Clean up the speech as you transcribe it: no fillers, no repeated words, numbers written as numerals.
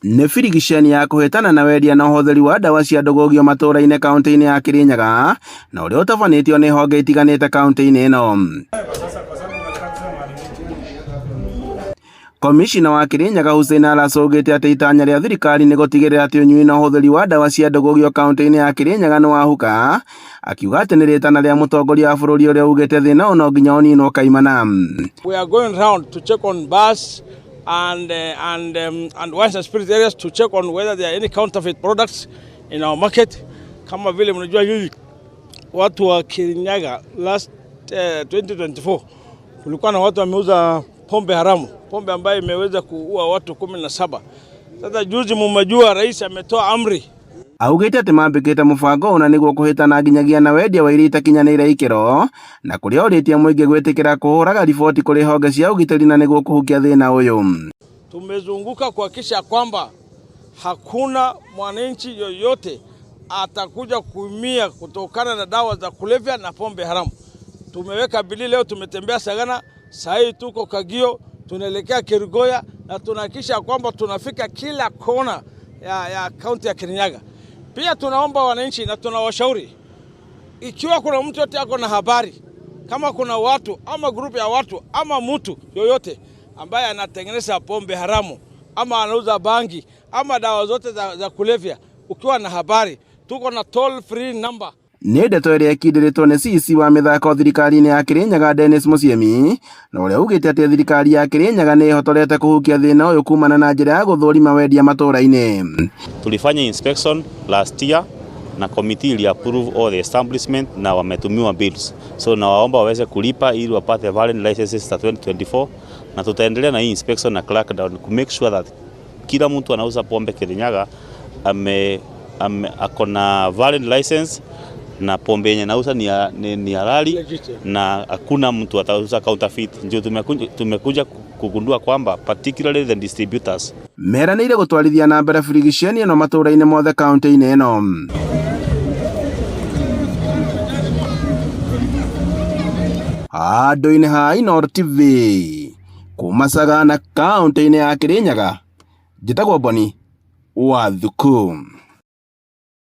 Nĩ birigiceni ya kũhĩtana na wendia na ũhũthĩri wa ndawa cia ndũgũgio matũra-inĩ kaunti-inĩ ya Kirinyaga na ũrĩa ũtabanĩtio nĩ honge itiganĩte kaunti-inĩ ĩno. Komishina wa Kirinyaga Hussein Alaso augĩte atĩ itanya rĩa thirikari nĩ gũtigĩrĩra atĩ ũnyui na ũhũthĩri wa ndawa cia ndũgũgio kaunti-inĩ ya Kirinyaga nĩ wahuka, akiuga atĩ nĩ rĩtana rĩa mũtongoria wa bũrũri ũrĩa ugĩte thĩna ũyũ no nginya ũninwo kaimana. We are going round to check on bars and wines and spirit areas to check on whether there are any counterfeit products in our market. Kama vile mnajua nyinyi watu wa Kirinyaga last 2024 kulikuwa na watu wameuza pombe haramu, pombe ambayo imeweza kuua watu 17. Sasa juzi mumejua rais ametoa amri. Augĩte atĩ mambĩkĩte mũbango ũyũ na nĩguo kũhĩtana nginyagia na wendia wa irio itakinyanĩire ikĩro na kũrĩa orĩtie mũingĩ gwĩtĩkĩra kũhũraga riboti kũrĩ honge cia ũgitĩri na nĩguo kũhukia thĩna ũyũ. Tumezunguka kuhakikisha kwamba hakuna mwananchi yoyote atakuja kuumia kutokana na dawa za kulevya na pombe haramu. Tumeweka bidii leo, tumetembea Sagana, saa hii tuko Kagio, tunaelekea Kerugoya na tunahakikisha kwamba tunafika kila kona ya kaunti ya Kirinyaga. Pia tunaomba wananchi na tunawashauri, ikiwa kuna mtu yote ako na habari kama kuna watu ama grupu ya watu ama mtu yoyote ambaye anatengeneza pombe haramu ama anauza bangi ama dawa zote za kulevya, ukiwa na habari, tuko na toll free number. Nĩ ndeto ĩrĩa ĩkindĩrĩtwo nĩ CEC wa mĩthako thirikari-inĩ ya Kirinyaga Dennis Musyimi na ũrĩa ugĩte atĩ thirikari ya Kirinyaga nĩ ĩhotorete kũhukia thĩna ũyũ kumana na njĩra ya gũthũrima wendia matũra-inĩ. Tulifanya inspection last year na committee ili approve all the establishment na wametumiwa bills, so nawaomba waweze kulipa ili wapate valid licenses za 2024 na tutaendelea na hii inspection na crackdown ku make sure that kila mtu anauza pombe Kirinyaga ame ako na valid license na pombe yenye nauza ni halali na hakuna mtu atauza counterfeit. Ndio tumekuja kugundua kwamba particularly the distributors. Meranĩire gũtwarithia na mbere birigiceni ĩno matũra-inĩ mothe kaunti-inĩ ĩno. Handũ-inĩ ha Inooro TV kuma Sagana kaunti-inĩ ya Kirinyaga, njĩtagwo Boni wa Thuku.